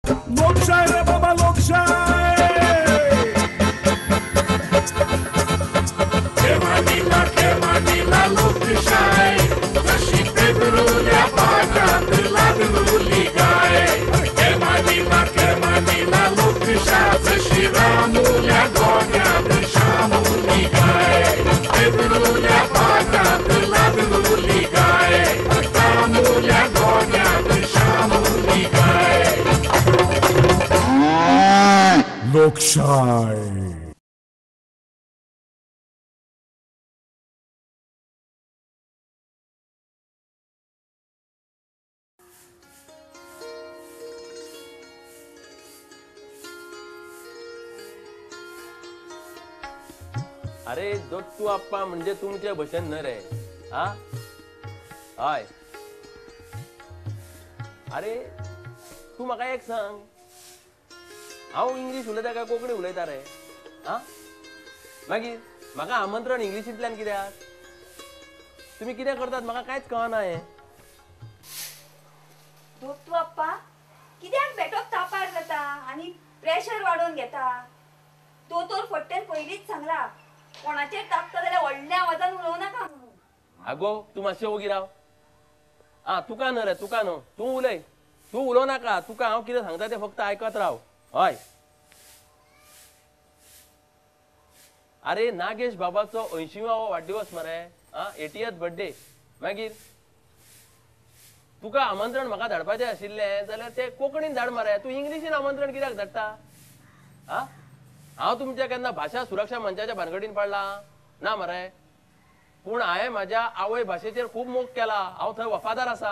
लोकशाय रे बाबा लोकशाय. केमानीला केमानीला लोकशाय, जशी पेदरुल्या पाटात लागलुली गाय. केमानीला केमानीला लोकशाय, जशी रामुल्या गोड्यात शामुली गाय. पेदरुल्या पाटात लागलुली गाय, रामुल्या गोड्यात शामुली गाय. लोकशाय. अरे दत्तू आप्पा म्हणजे तुमचे भशेन न्हय रे. आ हय. अरे तूं म्हाका एक सांग, हांव इंग्लीश उलयता काय कोंकणी उलयता रे? आ मागीर म्हाका आमंत्रण इंग्लिशींतल्यान कित्याक? तुमी कितें करतात म्हाका कांयच कळना हें. दत्तू आप्पा कित्याक बेठोच तापार जाता आनी प्रेशर वाडोवन घेता? दोतोर फट्टेन पयलींच सांगला, कोणाचेर तापता जाल्यार व्हडल्या आवाजान उलोवं नाका म्हणून. आगो तूं मातशें ओगी राव. आं तुका न्हय रे, तुका न्हू, तूं उलय, तूं उलोवं नाका. तुका हांव कितें सांगता तें फक्त आयकत राव. हय. अरे नागेश बाबाचो 80वो वाडदिवस मरे. आं 80th birthday. मागीर तुका आमंत्रण म्हाका धाडपाचें आशिल्लें जाल्यार तें कोंकणीन धाड मरे. तूं इंग्लिशीन आमंत्रण कित्याक धाडटा? आं हांव तुमच्या केन्ना भाशा सुरक्षा मंचाच्या भानगडीन पडला ना मरे. पूण हांवें म्हाज्या आवय भाशेचेर खूब मोग केला, हांव थंय वफादार आसा.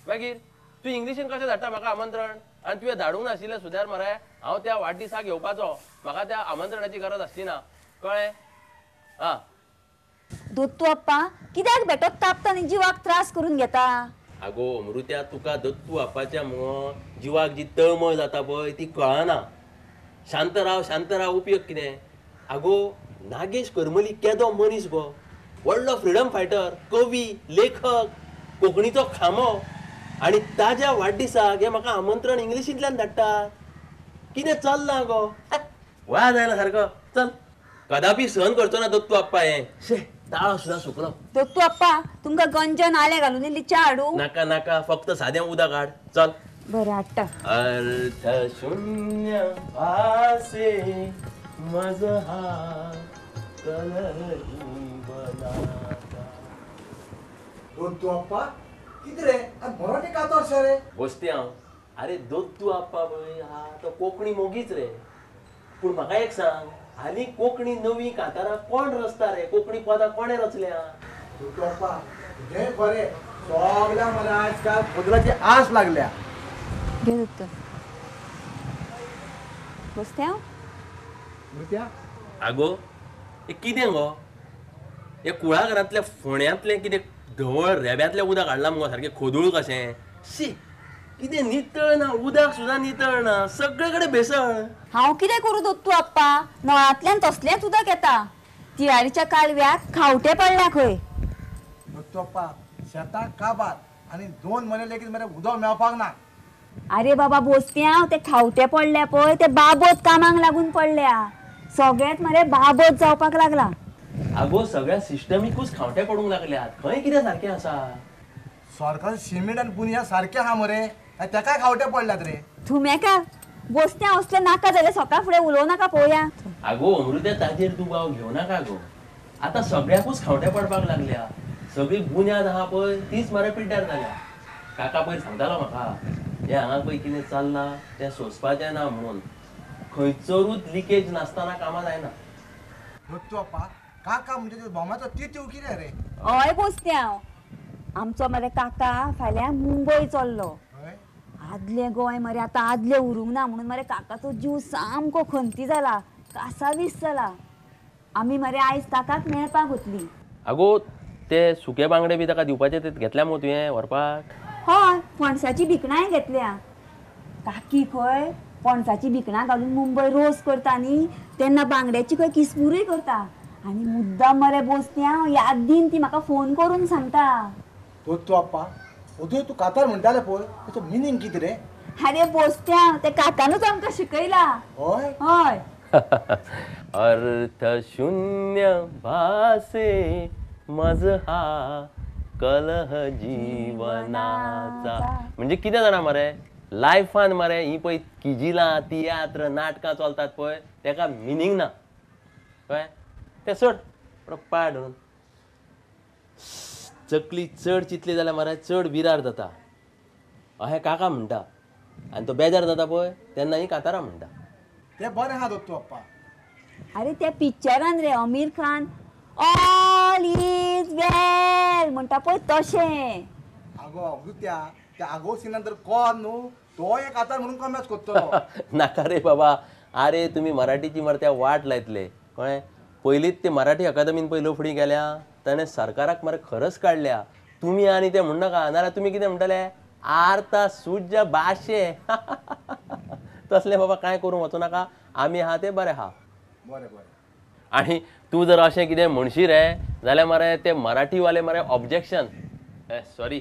मागीर तूं इंग्लिशीन कशें धाडटा म्हाका आमंत्रण? आनी तुवें धाडूंक नाशिल्लें सुद्दां मरे हांव त्या वाडदिसाक येवपाचो, म्हाका त्या आमंत्रणाची गरज आसली ना. कळ्ळें? आं दत्तू आप्पा कित्याक बेठोच तापता आनी जिवाक त्रास करून घेता? आगो अमृत्या, तुका दत्तू आप्पाच्या मुगो जिवाक जी तळमळ जाता पळय ती कळना. शांत राव, शांत राव, उपयोग कितें? आगो नागेश करमली केदो मनीस गो, व्हडलो फ्रिडम फायटर, कवी, लेखक, कोंकणीचो खांबो, आनी ताज्या वाडदिसाक हे म्हाका आमंत्रण इंग्लिशींतल्यान धाडटा. कितें चल्लां गो? वाज आयला सारको. चल, कदापी सहन करचो ना दत्तू आप्पा हें. शे, ताळो सुद्दां सुकलो. दत्तू आप्पा तुमकां गंजन आलें घालून इल्ली च्या हाडूं? नाका नाका, फक्त सादें उदक हाड. चल बरें हाडटा. अर्थ शून्य भासे मज हा कलह जीवनाचा. दत्तू आप्पा कितें रे आनी मराठी कातर शे रे? बसते हांव. अरे दत्तू आप्पा पळय हा तो कोंकणी मोगीच रे. पूण म्हाका एक सांग, हालीं कोंकणी नवी कांतारां कोण रचता रे? कोंकणी पदां कोणें रचल्या? दत्तू आप्पा तुजें बरें, सगळ्या मरे आजकाल बदलाची आस लागल्या. घे दत्तू. बसते हांव. आगो हे कितें गो, हे कुळागरांतल्या फोंड्यांतलें कितें धवळ रेब्यांतलें उदक हाडलां मुगो, सारकें खोदूळ कशें. शी, कितें नितळ ना, उदक सुद्दां नितळ ना, सगळे कडेन भेसळ. हांव कितें करूं दत्तू आप्पा, नळांतल्यान तसलेंच उदक येता. तिळारीच्या कालव्याक खावटे पडल्या खंय. दत्तू आप्पा शेताक काबार आनी 2 म्हयने लेगीत मरे उदक मेळपाक ना. अरे बाबा बोस्त्यांव, ते खावटे पडल्या पळय ते बाबत कामाक लागून पडल्या. सगळेच मरे बाबत जावपाक लागला. आगो सगळ्या सिस्टमिकूच खावटे पडूंक लागल्यात. खंय कितें सारकें आसा? सरकार सिमेंट आनी बुन्या सारकें आहा मरे, तेकाय खावटे पडल्यात रे. थुमेका बोस्त्यांव असले नाका जाल्यार सकाळ फुडें उलोवं नाका पळोवया. आगो अमृत्या, ताजेर दुबाव घेवं नाका गो. आतां सगळ्याकूच खावटे पडपाक लागल्या. सगळी बुन्याद आहा पळय तीच मरे पिड्ड्यार जाल्या. काका पयर सांगतालो म्हाका, हें हांगा पळय कितें चल्लां तें सोंसपाचें ना म्हणून. खंयसरूच लिकेज नासतना कामां जायना. दत्तू आप्पा काका म्हणजे बोमाचो तितू कितें रे? हय बोस्त्यांव, आमचो मरे काका फाल्यां मुंबय चल्लो. आदलें गोंय मरे आतां आदलें उरूंक ना म्हणून मरे काकाचो जीव सामको खंती जाला, कासावीस जाला. आमी मरे आयज काकाक मेळपाक वतली. आगो ते सुके बांगडे बी ताका दिवपाचे ते घेतल्या मगो तुवें व्हरपाक? हय, पणसाची भिकणांय घेतल्या. काकी खंय पणसाची भिकणां घालून मुंबय रोस करता न्ही, तेन्ना बांगड्याची खंय किसमुरूय करता. आनी मुद्दाम मरे बोस्त्यांव यादीन ती म्हाका फोन करून सांगता. दत्तू आप्पा, ओदूय तूं कातार म्हणटाले पळय, ताचो मिनींग कितें रे? अरे बोसत्या ते काकानूच आमकां शिकयला. हय हय. अर्थ शून्य भासे मज हा कलह जीवनाचा. म्हणजे कितें जाणा मरे लायफान मरे ही पळय किजिलां तियात्र नाटकां चलतात पळय तेका मिनींग ना. कळ्ळें? तें सोड पाय धरून चकली चड चिंतली जाल्यार मरे चड विरार जाता अशें काका म्हणटा आनी तो बेजार जाता पळय तेन्ना ही कातारां म्हणटा. ते बरें आहा दत्तू बाप्पा. अरे त्या पिक्चरान रे Aamir Khan all is well म्हणटा पळय तशें. आगो अमृत्या त्या आगो सिनान तर कोण न्हू तो एक आतार म्हणून कॉमेस करतलो. नाका रे बाबा. अरे तुमी मराठीची मरे त्या वाट लायतले. कळ्ळें? पयलींच ते मराठी अकादमीन पळय लफडी गेल्या ताणें सरकाराक मरे खरस काडल्या. तुमी आनी ते म्हणनाका नाजाल्यार तुमी कितें म्हणटले आर्ता सुज्या भाशे. तसलें बाबा कांय करूंक वचूं नाका. आमी आहा ते बरें आहा. बरें बरें. आनी तूं जर अशें कितें म्हणशी रे जाल्यार मरे ते मराठीवाले मरे ऑब्जेक्शन सॉरी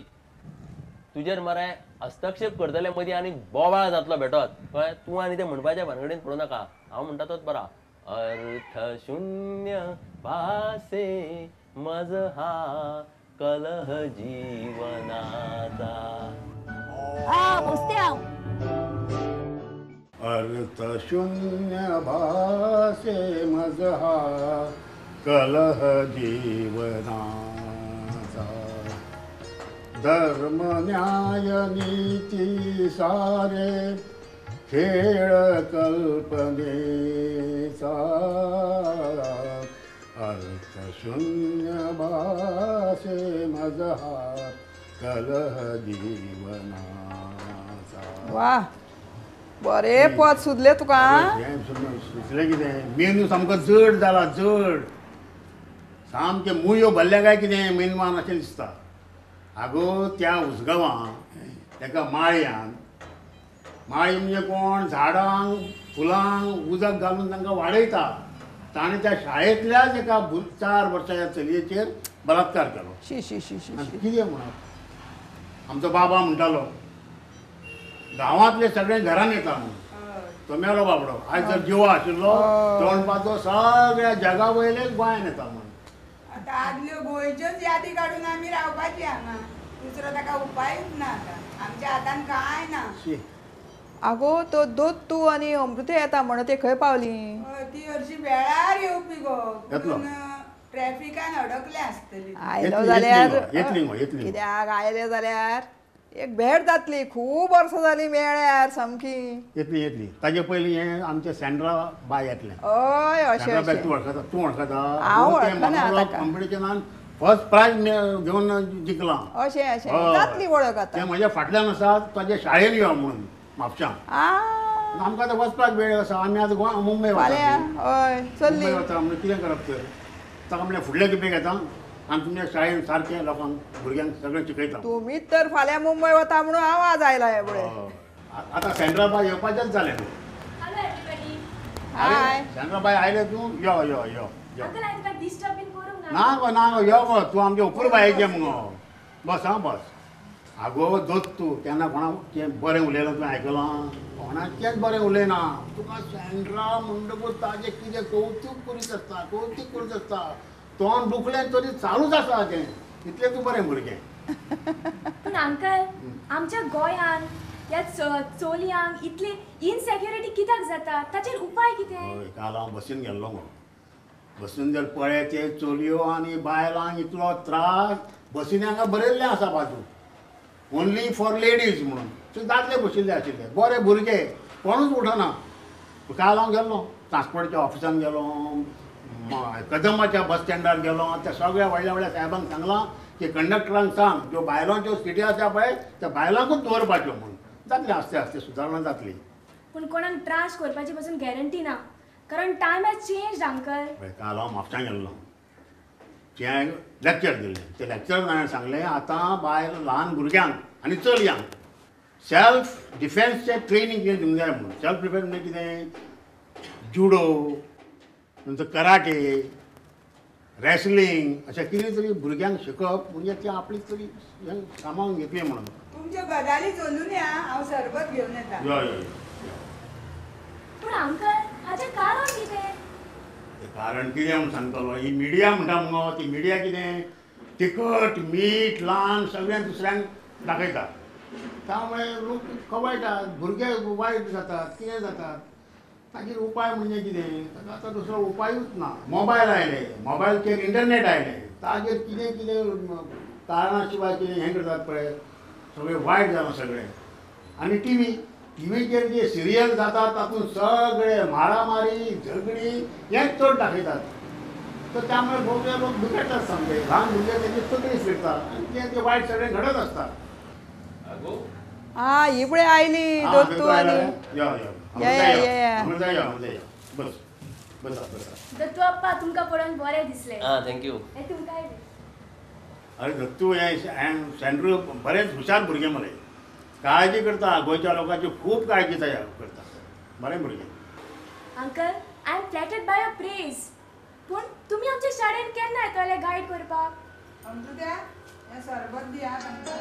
तुजेर मरे हस्तक्षेप करतले मदीं आनी बोवाळ जातलो भेटत. कळ्ळें? तूं आनी ते म्हणपाच्या भानगडीन पडूं नाका. हांव म्हणटा तोच बरा. अर्थ शून्य भासे मज हा कलह जीवनाचा. अर्थ शून्य भासे मज हा कलह जीवनाचा. धर्म न्याय नीती सारे खेळ कल्पनेचा. अर्थ शून्य भासे मज हा कलह जीवनाचा. वा बरे पद सुचले तुका. सुचलें कितें मेनू सामको जड जाला जड सामकें मुयो भरल्या काय कितें मेनमान अशें दिसता. आगो त्या उसगांवां एका माळयान माळी म्हणजे कोण झाडांक फुलांक उदक घालून तांकां वाडयता. ताणें त्या शाळेंतल्याच एका 4 वर्साच्या चलयेचेर बलात्कार केलो. शी शी शी शी. कितें म्हणप आमचो बाबा म्हणटालो गांवांतले सगळे घरान येता म्हणून. तो मेलो बाबडो. आयज जर जिवा आशिल्लो तो म्हणपाचो सगळ्या जगा वयले गोंयान येता म्हणून. आतां आदल्यो गोंयच्योच यादी काडून आमी रावपाची हांगा. दुसरो ताका उपायूच ना आतां आमच्या हातान कांय ना. आगो तो दत्तू आनी अमृते येता म्हणून ते खंय पावली? ती हरशी वेळार येवपी गो ट्रॅफिकान अडकले आसतली. आयलो जाल्यार कित्याक आयले जाल्यार एक भेट जातली. खूब वर्सां जाली मेळ्ळ्यार सामकी. येतली येतली. ताजे पयलीं हें आमचें सँड्रा बाय येतलें. हय अशें. तूं वळखता? तूं वळखता? हांव वळखना. कॉम्पिटिशनान फर्स्ट प्रायज घेवन जिखलां. अशें अशें जातली वळख आतां. तें म्हज्या फाटल्यान आसा ताज्या शाळेन यो म्हणून म्हापशां. आमकां आतां वचपाक वेळ आसा. आमी आतां गोवा मुंबय वता. हय चल्ली वता म्हणून कितें करप तर ताका म्हणल्यार फुडले खेपेक येता आनी तुमच्या शाळेन सारकें लोकांक भुरग्यांक सगळें शिकयता. तुमी तर फाल्यां मुंबय वता म्हणून हांव आज आयला हे पळय. आतां सँड्रा बाय येवपाचेंच जालें. हाय सँड्रा बाय आयले तूं यो यो यो यो. ना गो ना गो यो गो तूं आमच्या अपुरबायेचें मुगो. बस आं बस. आगो दत्तू तेन्ना कोणाक बरें उलयलां तुवें आयकलां? कोणाचेंच बरें उलयना. तुका सँड्रा म्हणटकूच ताजें कितें कौतूक करीत आसता कौतूक करीत आसता. तोंड दुखलें तरी चालूच आसा तें. इतलें तूं बरें भुरगें. पूण अंकल आमच्या गोंयांत ह्या चोलयांक इतली इनसेक्युरिटी कित्याक जाता ताचेर उपाय कितें? हय काल हांव बसीन गेल्लो गो. बसीन जर पळय ते चलयो आनी बायलांक इतलो त्रास. बसीन हांगा बरयल्लें आसा बाजू ओनली फॉर लेडीज म्हणून. ते दादले बशिल्ले आशिल्ले बरे भुरगे कोणूच उठना. काल हांव गेल्लो ट्रान्सपोर्टच्या ऑफिसान गेलो कदंबाच्या बस स्टँडार गेलो. त्या सगळ्या व्हडल्या व्हडल्या साहेबांक सांगलां की कंडक्टरांक सांग ज्यो बायलांच्यो सिटी आसा पळय त्या बायलांकूच दवरपाच्यो म्हणून. जातलें आस्ते आस्ते सुदारणा जातली. पूण कोणाक त्रास करपाची पसून गॅरंटी ना कारण टायम हॅज चेंज्ड अंकल. पळय काल हांव म्हापशां गेल्लो. तें लॅक्चर दिलें. ते लॅक्चर हांवें सांगलें आतां बायल ल्हान भुरग्यांक आनी चलयांक सेल्फ डिफेन्सचें ट्रेनींग कितें दिवंक जाय म्हणून. सेल्फ डिफेन्स म्हणजे कितें? जुडो नंतर कराटे रेसलिंग अशें कितें तरी भुरग्यांक शिकप म्हणजे ते आपली तरी सांबाळून घेतली म्हणून. तूं तुमच्यो गजाली चलून या, हांव सरबत घेवन येता. यो यो. पूण अंकल हाचें कारण कितें? कारण कितें म्हूण सांगतलो, ही मिडिया म्हणटा मुगो, ती मिडिया कितें तिखट मीठ ल्हान सगळ्यांक दुसऱ्यांक दाखयता, त्यामुळे लोक खवळटात, भुरगे वायट जातात, कितें जातात. ताचेर उपाय म्हणजे कितें, ताका आतां दुसरो उपायूच ना. मोबायल आयले, मोबायलचेर इंटरनेट आयले, ताचेर कितें कितें कारणा शिवाय कितें हें करतात पळय, सगळें वायट जालां सगळें. आनी टिवी, टिवीचेर जे सिरियल जातात तातूंत सगळे मारामारी झगडी हेंच चड दाखयतात, तर त्यामुळे भोवते लोक बिगडटात सामके, ल्हान भुरगे तेजी तकली फिरता आनी तें ते वायट सगळें घडत आसता. आ ही पळय आयली दत्तू आनी यो यो अमृता यो, अमृता यो, बस बसा बसा. दत्तू आप्पा तुमकां पळोवन बरें दिसलें. आं thank you. हें तुमकांय. अरे दत्तू हें सेंड्रू बरेंच हुशार भुरगें मरे, काळजी करता, गोंयच्या लोकांची खूब काळजी तयार करता, बरें भुरगें. Uncle I am flattered by your praise, पूण तुमी आमच्या शाळेन केन्ना येतले गायड करपाक? अमृता हें सरबत दिया तांकां.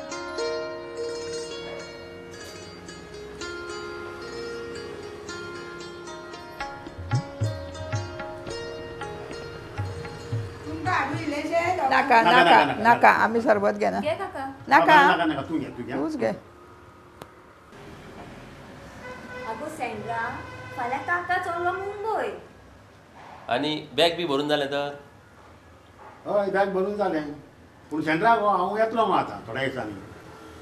नाका नाका नाका, आमी सरबत घेना. नाका तूच घे. आगो सेंड्रा, फाल्यां काका चल्लो मुंबय. आनी बॅग बी भरून जालें तर? हय बॅग भरून जालें, पूण सेंड्रा गो हांव येतलो मग आतां थोड्या दिसांनी,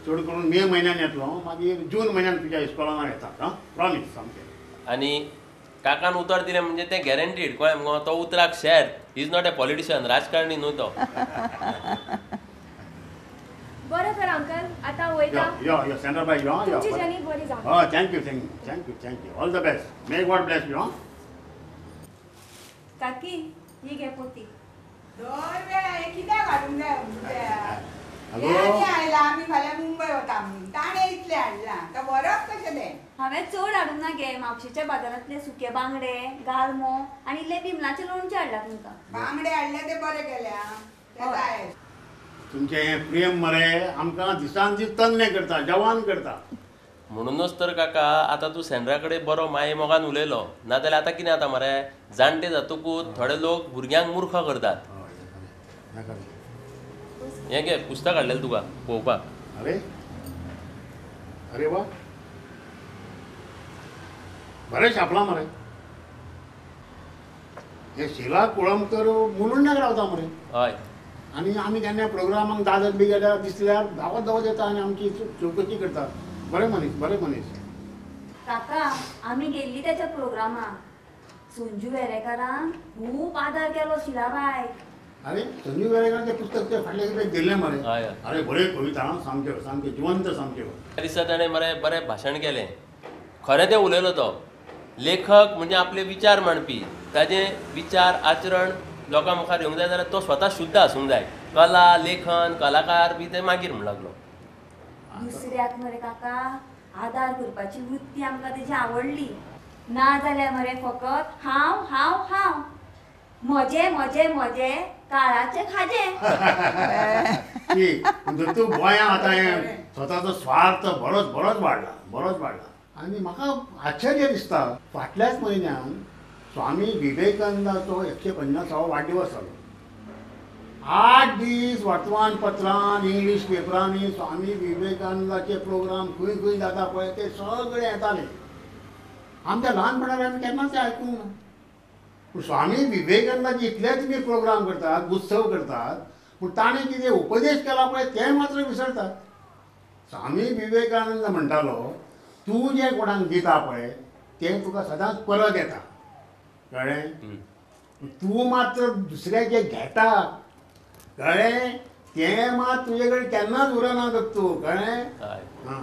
चड करून मे म्हयन्यान येतलो, मागीर जून म्हयन्यान तुज्या इस्कॉलान येता. आं प्रॉमीस सामकें. आनी काकान उतर दिलें म्हणजे तें गॅरंटीड, कळ्ळें मुगो? तो उतराक शेर, is not a politician, राजकारणी न्हू तो. बरें तर अंकल, आतां वयता. यो यो सेंड्रा बाय, यो यो. तुमची जर्नी बरी जावं. हय thank you thank you thank you thank you, all the best, may God bless you. काकी ही घे पोती. दर वेळा हें कित्याक हाडूंक जाय अमृत्या? आयला आमी फाल्यां मुंबय वता म्हणून ताणें इतलें हाडलां, आतां व्हरप कशें तें? हांवें चड हाडूंक ना गे, म्हापशेच्या बाजारांतले सुके बांगडे, गालमो आनी इल्लें बिमलाचें लोणचें हाडलां तुमकां. बांगडे हाडले ते बरें केल्या. तुमचें हें प्रेम मरे आमकां दिसान दीस तन्ने करता, जवान करता. म्हणूनच तर काका आतां तूं सेंड्रा कडेन बरो माये मोगान उलयलो, नाजाल्यार आतां कितें जाता मरे, जाणटे जातकूच थोडे लोक भुरग्यांक मूर्ख करतात. हें घे पुस्तक हाडलेलें तुका पळोवपाक. अरे अरे वा, बरें छापलां मरे. हे शिला कुळमकर मुलुंडाक रावता मरे. हय. आनी आमी केन्ना प्रोग्रामाक दादर बी गेल्यार दिसल्यार धांवत धांवत येता आनी आमची चवकशी करतात. बरें मनीस, बरें मनीस. काका आमी गेल्ली त्याच्या प्रोग्रामाक, संजू वेरेकारान खूब आदार केलो शिलाबायक. अरे संजू वेरेकाराचें पुस्तक ते फाटले कितें दिल्लें मरे. अरे बऱ्यो कविता सामक्यो सामक्यो जिवंत सामक्यो. त्या दिसा ताणें मरे बरें भाशण केलें, खरें तें उलयलो तो. लेखक म्हणजे आपले विचार मांडपी, ताजें विचार आचरण लोकां मुखार येवंक जाय जाल्यार तो स्वता शुद्ध आसूंक जाय. कला लेखन कलाकार बी ते मागीर म्हणूंक लागलो. दुसऱ्याक मरे काका आदार करपाची वृत्ती आमकां तेजी आवडली, ना जाल्यार मरे फकत हांव हांव हांव, म्हजें म्हजें म्हजें, काळाचें खाजें. तूं गोंयांत आतां हें स्वताचो स्वार्थ बरोच बरोच वाडला, बरोच वाडला. आनी म्हाका आश्चर्य दिसता, फाटल्याच म्हयन्यान स्वामी विवेकानंदाचो 150वो वाडदिवस जालो. 8 दीस वर्तमानपत्रान इंग्लीश पेपरांनी स्वामी विवेकानंदाचे प्रोग्राम खंय खंय जाता पळय ते सगळे येताले. आमच्या ल्हानपणार आमी केन्नाच आयकूंक ना. पूण स्वामी विवेकानंदाचे इतले तुमी प्रोग्राम करतात, उत्सव करतात, पूण ताणें कितें उपदेश केला पळय तें मात्र विसरतात. स्वामी विवेकानंद म्हणटालो, तूं जें कोणाक दिता पळय तें तुका सदांच परत येता, कळ्ळें? तूं मात्र दुसऱ्याचें घेता, कळ्ळें, तें मात तुजे कडेन केन्नाच उरना दत्तू, कळ्ळें? हां.